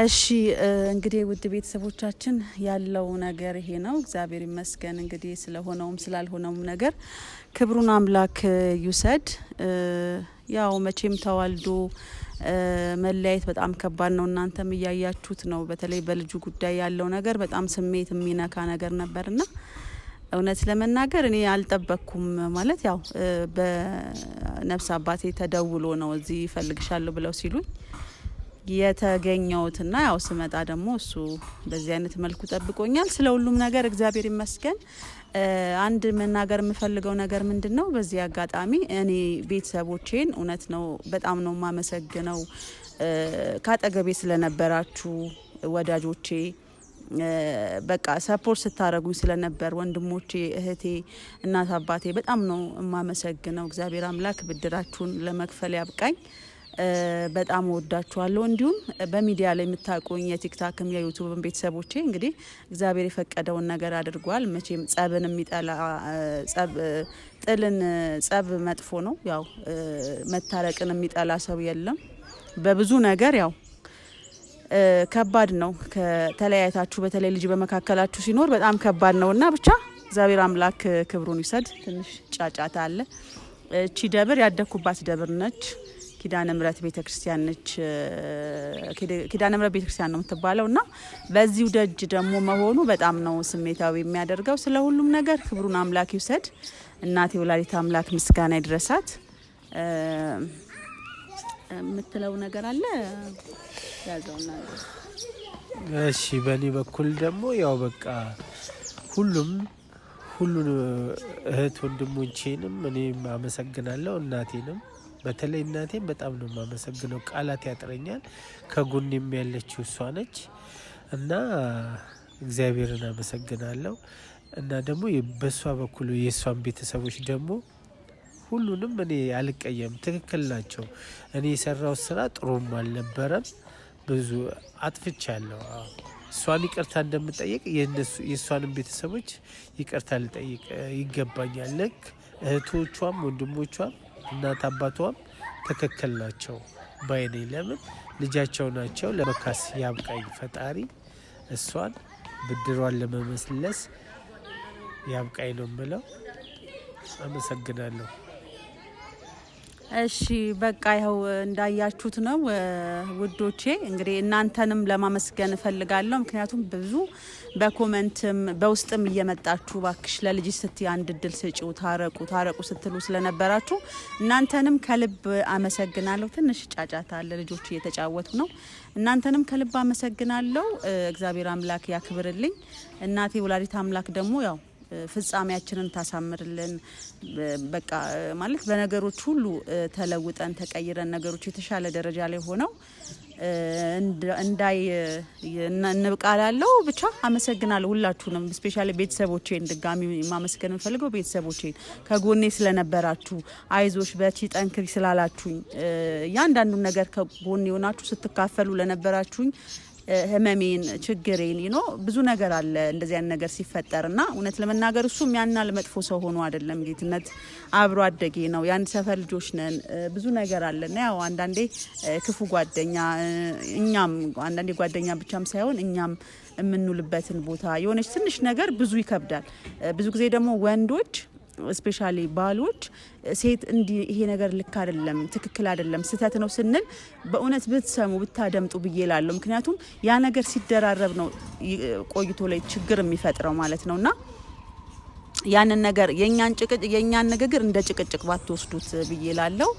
እሺ እንግዲህ ውድ ቤተሰቦቻችን ያለው ነገር ይሄ ነው። እግዚአብሔር ይመስገን። እንግዲህ ስለሆነውም ስላልሆነውም ነገር ክብሩን አምላክ ይውሰድ። ያው መቼም ተዋልዶ መለያየት በጣም ከባድ ነው። እናንተም እያያችሁት ነው። በተለይ በልጁ ጉዳይ ያለው ነገር በጣም ስሜት የሚነካ ነገር ነበርና እውነት ለመናገር እኔ አልጠበቅኩም። ማለት ያው በነፍስ አባቴ ተደውሎ ነው እዚህ እፈልግሻለሁ ብለው ሲሉኝ የተገኘውትና ያው ስመጣ ደግሞ እሱ በዚህ አይነት መልኩ ጠብቆኛል። ስለ ሁሉም ነገር እግዚአብሔር ይመስገን። አንድ መናገር የምፈልገው ነገር ምንድን ነው፣ በዚህ አጋጣሚ እኔ ቤተሰቦቼን እውነት ነው በጣም ነው የማመሰግነው፣ ካጠገቤ ስለነበራችሁ ወዳጆቼ፣ በቃ support ስታደረጉኝ ስለነበር ወንድሞቼ፣ እህቴ፣ እናት አባቴ በጣም ነው የማመሰግነው። እግዚአብሔር አምላክ ብድራችሁን ለመክፈል ያብቃኝ። በጣም እወዳችኋለሁ። እንዲሁም በሚዲያ ላይ የምታውቁኝ የቲክታክም የዩቱብም ቤተሰቦቼ እንግዲህ እግዚአብሔር የፈቀደውን ነገር አድርጓል። መቼም ጸብን የሚጠላ ጸብ ጥልን ጸብ መጥፎ ነው። ያው መታረቅን የሚጠላ ሰው የለም። በብዙ ነገር ያው ከባድ ነው። ከተለያየታችሁ በተለይ ልጅ በመካከላችሁ ሲኖር በጣም ከባድ ነው እና ብቻ እግዚአብሔር አምላክ ክብሩን ይውሰድ። ትንሽ ጫጫታ አለ። እቺ ደብር ያደግኩባት ደብር ነች። ኪዳነ ምሕረት ቤተክርስቲያን ነች። ኪዳነ ምሕረት ቤተክርስቲያን ነው የምትባለው እና በዚሁ ደጅ ደግሞ መሆኑ በጣም ነው ስሜታዊ የሚያደርገው። ስለ ሁሉም ነገር ክብሩን አምላክ ይውሰድ። እናቴ ወላዲተ አምላክ ምስጋና ይድረሳት። የምትለው ነገር አለ ያዘውና። እሺ፣ በእኔ በኩል ደግሞ ያው በቃ ሁሉም ሁሉን እህት ወንድሞቼንም እኔም አመሰግናለሁ። እናቴንም በተለይ እናቴን በጣም ነው የማመሰግነው። ቃላት ያጥረኛል። ከጎኔም ያለችው እሷ ነች እና እግዚአብሔርን አመሰግናለሁ። እና ደግሞ በእሷ በኩል የእሷን ቤተሰቦች ደግሞ ሁሉንም እኔ አልቀየም፣ ትክክል ናቸው። እኔ የሰራው ስራ ጥሩም አልነበረም፣ ብዙ አጥፍቻለሁ። እሷን ይቅርታ እንደምጠይቅ የእሷንም ቤተሰቦች ይቅርታ ልጠይቅ ይገባኛል። ልክ እህቶቿም ወንድሞቿም እናት አባቷም ትክክል ናቸው ባይኔ። ለምን ልጃቸው ናቸው። ለመካስ ያብቃኝ ፈጣሪ፣ እሷን ብድሯን ለመመለስ ያብቃኝ ነው የምለው። አመሰግናለሁ። እሺ በቃ ይኸው እንዳያችሁት ነው ውዶቼ። እንግዲህ እናንተንም ለማመስገን እፈልጋለሁ። ምክንያቱም ብዙ በ comment ም በውስጥም እየመጣችሁ ባክሽ ለልጅ ስትይ አንድ እድል ስጪው፣ ታረቁ ታረቁ ስትሉ ስለነበራችሁ እናንተንም ከልብ አመሰግናለሁ። ትንሽ ጫጫታ አለ፣ ልጆች እየተጫወቱ ነው። እናንተንም ከልብ አመሰግናለሁ። እግዚአብሔር አምላክ ያክብርልኝ። እናቴ ወላዲት አምላክ ደግሞ ያው ፍጻሜያችንን ታሳምርልን። በቃ ማለት በነገሮች ሁሉ ተለውጠን ተቀይረን ነገሮች የተሻለ ደረጃ ላይ ሆነው እንዳይ እንብቃላለው። ብቻ አመሰግናለሁ ሁላችሁንም፣ specially ቤተሰቦቼን ድጋሚ ማመስገን የምፈልገው ቤተሰቦቼን ከጎኔ ስለነበራችሁ፣ አይዞሽ በርቺ ጠንክሪ ስላላችሁኝ፣ እያንዳንዱን ነገር ከጎኔ የሆናችሁ ስትካፈሉ ለነበራችሁኝ ህመሜን ችግሬን ብዙ ነገር አለ እንደዚህ አይነት ነገር ሲፈጠር እና እውነት ለመናገር እሱም ያናል መጥፎ ሰው ሆኖ አይደለም። ጌትነት አብሮ አደጌ ነው። የአንድ ሰፈር ልጆች ነን። ብዙ ነገር አለ እና ያው አንዳንዴ ክፉ ጓደኛ እኛም አንዳንዴ ጓደኛ ብቻም ሳይሆን እኛም የምንውልበትን ቦታ የሆነች ትንሽ ነገር ብዙ ይከብዳል። ብዙ ጊዜ ደግሞ ወንዶች specially ባሎች ሴት እንዲህ ይሄ ነገር ልክ አይደለም፣ ትክክል አይደለም፣ ስህተት ነው ስንል በእውነት ብትሰሙ ብታደምጡ ብዬ እላለሁ። ምክንያቱም ያ ነገር ሲደራረብ ነው ቆይቶ ላይ ችግር የሚፈጥረው ማለት ነውና ያንን ነገር የኛን ንግግር እንደ ጭቅጭቅ ባትወስዱት ብዬ እላለሁ።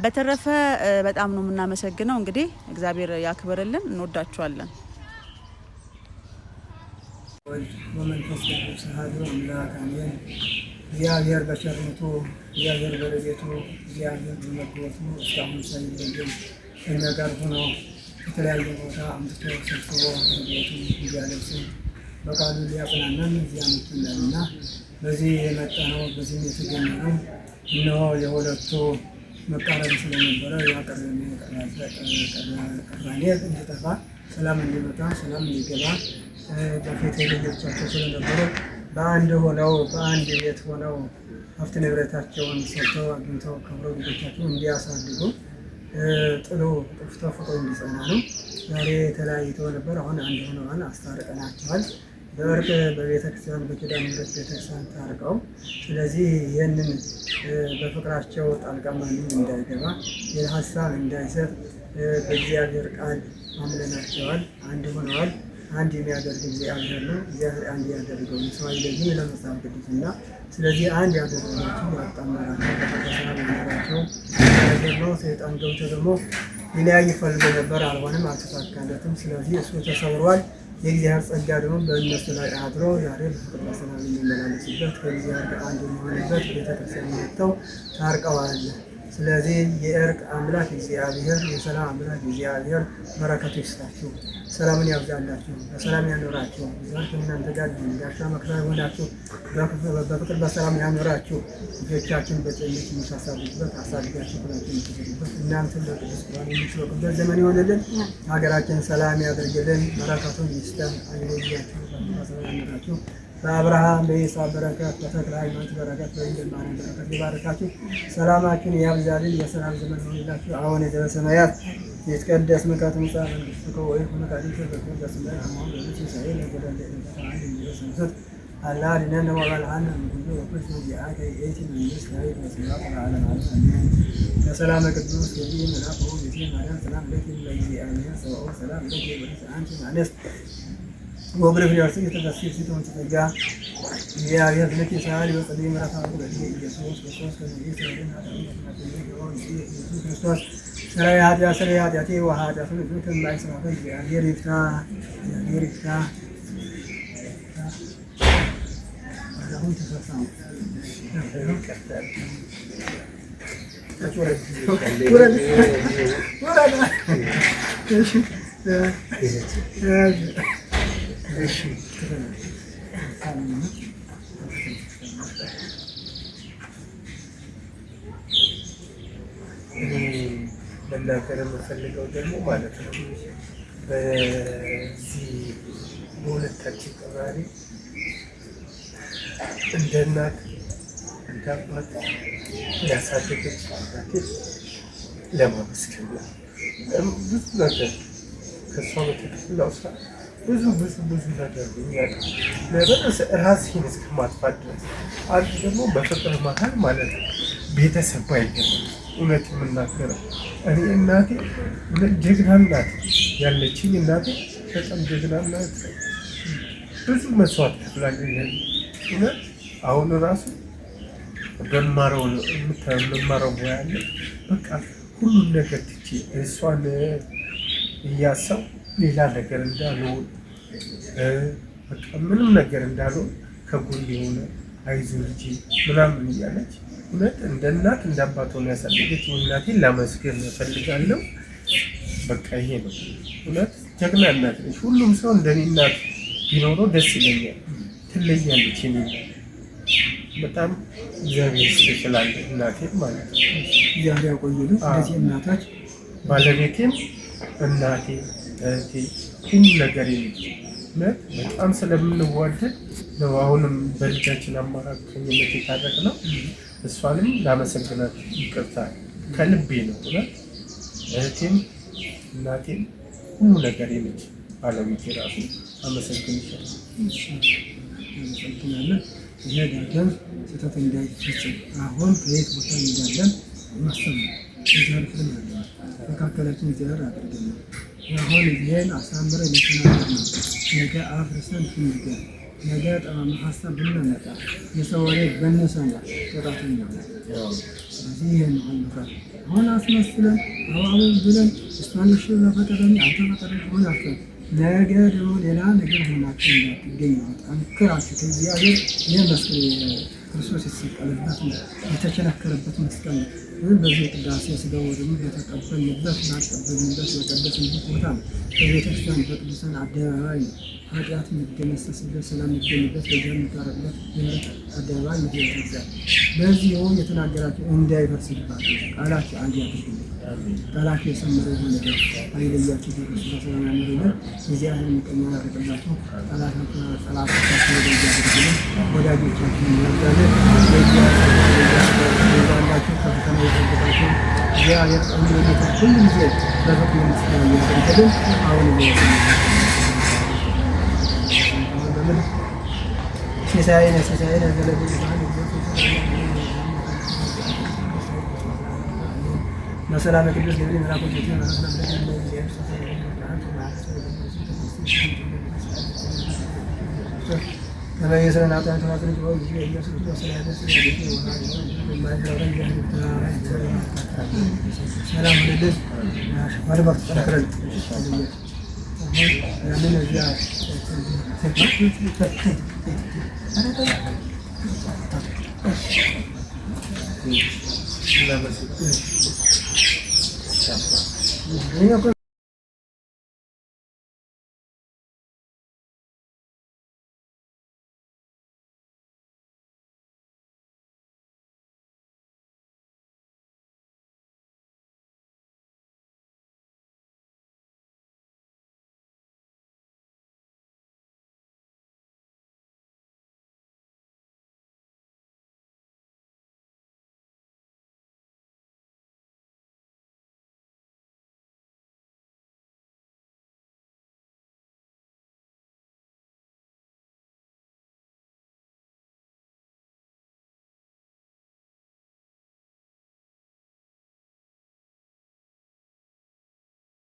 በተረፈ በጣም ነው የምናመሰግነው። እንግዲህ እግዚአብሔር ያክብርልን። እንወዳችኋለን። ወመንፈስ ቅዱስ አሐዱ አምላክ አሜን። እግዚአብሔር በቸርነቱ እግዚአብሔር በረድኤቱ እግዚአብሔር በመግቦቱ እስካሁን ሳይለየን ከእኛ ጋር ሆኖ የተለያየ ቦታ አምጥቶ ሰብስቦ ቤቱ እንዲያለብስን በቃሉ ሊያጽናናን እዚህ አምጥቶናልና በዚህ የመጣ ነው፣ በዚህም የተገኘ ነው። እነሆ የሁለቱ መቃረን ስለነበረ ያ ቅራኔ እንዲጠፋ ሰላም እንዲመጣ ሰላም እንዲገባ በፊት ልጆቻቸው ስለነበሩ በአንድ ሆነው በአንድ ቤት ሆነው ሀብት ንብረታቸውን ሰርተው አግኝተው ከብረው ልጆቻቸውን እንዲያሳድጉ ጥሎ ጠፍቶ ፍቅሩ እንዲጸና ነው። ዛሬ ተለያይተው ነበር፣ አሁን አንድ ሆነዋል። አስታርቀናቸዋል። በእርቅ በቤተክርስቲያን በኪዳነ ምሕረት ቤተክርስቲያን ታርቀው፣ ስለዚህ ይህንን በፍቅራቸው ጣልቃ ማንም እንዳይገባ፣ ሌላ ሀሳብ እንዳይሰጥ በእግዚአብሔር ቃል አምለናቸዋል። አንድ ሆነዋል። አንድ የሚያደርግ እግዚአብሔር ነው። እግዚአብሔር አንድ ያደርገው ሰው አይለይም ይላል መጽሐፍ ቅዱስ እና ስለዚህ አንድ ያደረጋቸው ያጣመራቸው በሰላም ያኖራቸው እግዚአብሔር ነው። ሰይጣን ገብቶ ደግሞ ሊለያይ ፈልጎ ነበር፣ አልሆነም፣ አልተሳካለትም። ስለዚህ እሱ ተሰውሯል። የእግዚአብሔር ጸጋ ደግሞ በእነሱ ላይ አድሮ ዛሬ በፍቅር በሰላም የሚመላለሱበት ከእግዚአብሔር ጋር አንድ የሚሆንበት ቤተክርስቲያን መጥተው ታርቀዋል። ስለዚህ የእርቅ አምላክ እግዚአብሔር፣ የሰላም አምላክ እግዚአብሔር በረከቱ ይስጣችሁ፣ ሰላምን ያብዛላችሁ፣ በሰላም ያኖራችሁ። እግዚአብሔር ከእናንተ ጋር ይሁን። ጋሻ መከታ ይሆናችሁ፣ በፍቅር በሰላም ያኖራችሁ። ልጆቻችን በጤንነት የምታሳድጉበት አሳድጋችሁ ሁላችሁ የምትዘሩበት እናንተም ለቅዱስ ቁርባን የምትበቁበት ዘመን ይሆንልን። ሀገራችን ሰላም ያድርግልን፣ በረከቱን ይስጠን። አይለያችሁ፣ በፍቅር በሰላም ያኖራችሁ። በአብርሃም በይስሐቅ በረከት በተክለ ሃይማኖት በረከት በድንግል ማርያም በረከት ይባርካችሁ። ሰላማችሁን ያብዛልን። የሰላም ዘመን ይሁንላችሁ። አቡነ ዘበሰማያት ይትቀደስ ስምከ ትምጻእ መንግሥትከ ወይኩን ፈቃድከ በከመ በሰማይ ከማሁ በምድር ሲሳየነ ዘለለ ዕለትነ ሀበነ አላ አድኅነነ ወባልሐነ እምኩሉ እኩይ እስመ ዚአከ ይእቲ መንግሥት ኃይል ወስብሐት ለዓለመ ዓለም አሜን። በሰላመ ቅዱስ ገብርኤል መልአክ ኦ እግዝእትየ ማርያም ሰላም ለኪ እምእግዚአብሔር ጸባኦት ሰላም ለኪ ቡርክት አንቲ እምአንስት ወቡሩክ ፍሬ ከርሥኪ ተፈሥሒ ጸጋ እግዚአብሔር ለኪ ሰአሊ ወጸልዪ ምሕረተ በእግዚእ ኢየሱስ ክርስቶስ ከመ ይስረይ ኢየሱስ ክርስቶስ ስራይ ኃጢአት ስራይ ኃጢአቴ ወኃጢአቱ ከማይሰራፈ እግዚአብሔር ይፍታ። እግዚአብሔር ይፍታ። አሁን ተፈታ። ውረድ ውረድ። እሺ እሺ። እኔ መናገር የምፈልገው ደግሞ ማለት ነው በዚህ በሁለታችን ቅራኔ እንደ እናት እንደ አባት ያሳደገች እናቴ ለማመስገን ነው። ብዙ ነገር ከእሷ በተከፍለው ስራ ብዙ ብዙ ብዙ ነገር ሆኛለሁ። ራሴን እስከማጥፋት ድረስ። አንድ ደግሞ በፍቅር መሀል ማለት ነው ቤተሰብ ባይገባ፣ እውነት የምናገረው እኔ እናቴ እውነት ጀግና እናት ያለችኝ፣ እናቴ በጣም ጀግና እናት፣ ብዙ መስዋዕት ከፍላለች። እውነት አሁን ራሱ በማረው የምማረው ሙያ አለ። በቃ ሁሉን ነገር ትቼ እሷን እያሰብ ሌላ ነገር እንዳልሆን፣ በቃ ምንም ነገር እንዳልሆን ከጎን የሆነ አይዞህ ልጄ ምናምን እያለች እውነት እንደ እናት እንደ አባት ሆነ ያሳደገች እናቴን ላመስገን እፈልጋለሁ። በቃ ይሄ ነው፣ እውነት ጀግና እናት ነች። ሁሉም ሰው እንደኔ እናት ቢኖረው ደስ ይለኛል። ትለያለች የኔ እናት፣ በጣም እግዚአብሔር ይስጥሽ እላለሁ እናቴን ማለት ነው። እግዚአብሔር ያቆየልን። እንደዚህ እናቶች ባለቤቴም እናቴ፣ እህቴ፣ ሁሉ ነገር እውነት በጣም ስለምንዋደድ ነው። አሁንም በልጃችን አማካኝነት የታረቅነው። እሷንም ላመሰግናት ይቅርታ ከልቤ ነው። እውነት እህቴም እናቴም ሁሉ ነገር ነች። ባለቤቴ ራሱ አመሰግንሻለሁ። እናመሰግናለን። ይሄ ዳግም ስህተት እንዳይፈጽም አሁን ከየት ቦታ እንዳለን ማሰብ ነው። እግዚአብሔር ፍቅር ያለዋል መካከላችን እግዚአብሔር አድርገናል። አሁን ይሄን አሳምረን የተናገርነው ነገ አፍርሰን ብንገኝ፣ ነገ ጠማማ ሀሳብ ብናመጣ፣ የሰው ወሬ ብንሰማ ቅጣተኛ ነን። ስለዚህ ይሄን አሁን ምክር አሁን አስመስለን አዋው ብለን እሷን እሺ በፈቀደኝ አንተ ፈቀደኝ ሆናችሁ ነገ ደግሞ ሌላ ነገር ሆናችሁ እንዳትገኙ ጠንክራችሁ ከእግዚአብሔር። ይህ መስቀል ክርስቶስ የተሰቀለበት ነው፣ የተቸነከረበት መስቀል ነው። ወይም በዚህ ቅዳሴ ስጋው ደግሞ በተቀበልንበት ባቀበልንበት በቀደስንበት ቦታ ነው። በቤተክርስቲያን በቅዱሳን አደባባይ ነው። ኃጢአት የሚደመሰስበት፣ ሰላም የሚገኝበት፣ በዚያ የሚታረቅበት የምህረት አደባባይ ነው ቤተክርስቲያን። በዚሁ የተናገራችሁ እንዳይፈርስባችሁ ቃላችሁ አንድ ያድርግልን። ቃላችሁ የሰመረ ይሁንልን። አይለያችሁ። በቅዱስ በሰላም ያኑርልን። እግዚአብሔር ምቀኛ ያርቅላችሁ። ጠላቶቻችሁ ወደ ያድርግልን። ወዳጆቻችሁን ያብዛልን። በዚያ ይዛላችሁ ከፈተና ይጠብቃችሁ። እግዚአብሔር ሁሉ ጊዜ በፍቅር የምትገናኝ አሁን ሲሳይነ ሲሳይነ በሰላም ቅዱስ ገብርኤል መልአክ ሰላም